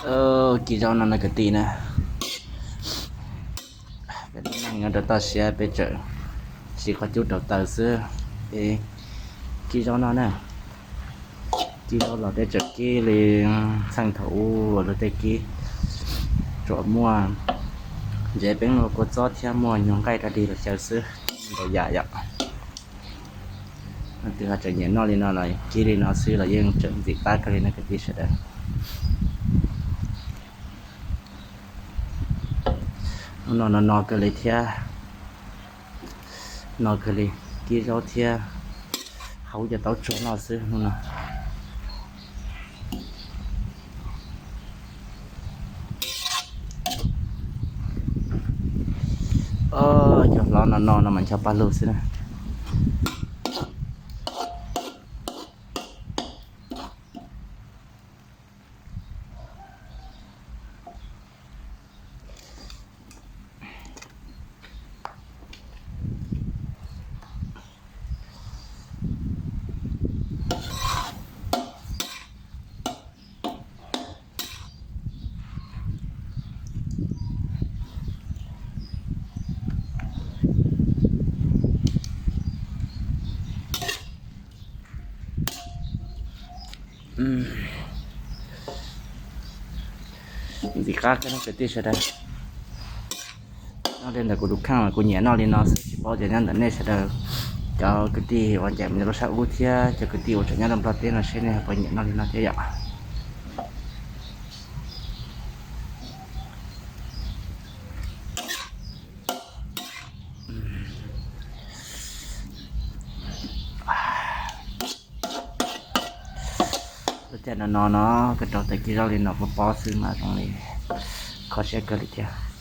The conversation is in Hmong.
Kib zaub no no kwv tij na, peb lub neej nyob rau toj siab peb tseem siv qhov cub rau taws xwb. Es kib zaub no na, kib zaub los peb tseem kib li txheej thaum ub luag tej kib, tsuas muaj ntsev peeb luag kua txob thiab muaj nyuag nqaij rau dig los xyaw xwb, ntau yam yom. Leej twg ho tseem nyiam noj li no los kib li no xwb los yeej tseem ntxim qab kawg li na kwv tij sawv daws. Hnub no no no kawg li thiab, no kawg li, kib zaub thiab haus cov taub tsuag noj xwb hnub no. Cov hlob no no no mas ncho paj lug xwb na. Ntxim qab kawg kwv tij sawv daws. Nyob li ntawm kuv tus kheej mas kuv nyiam noj li no xwb, tsis paub tias nyob ntawm nej sawv daws, cov kwv tij uas ncaim mus rau sab ub thiab cov kwv tij uas tseem nyob rau Nplog teb no seb nej ho puas nyiam noj li no thiab yom. Lub caij no no no, koj rau tais kib zaub li no pob pob xwb mas zoo li kho siab kawg li thiab.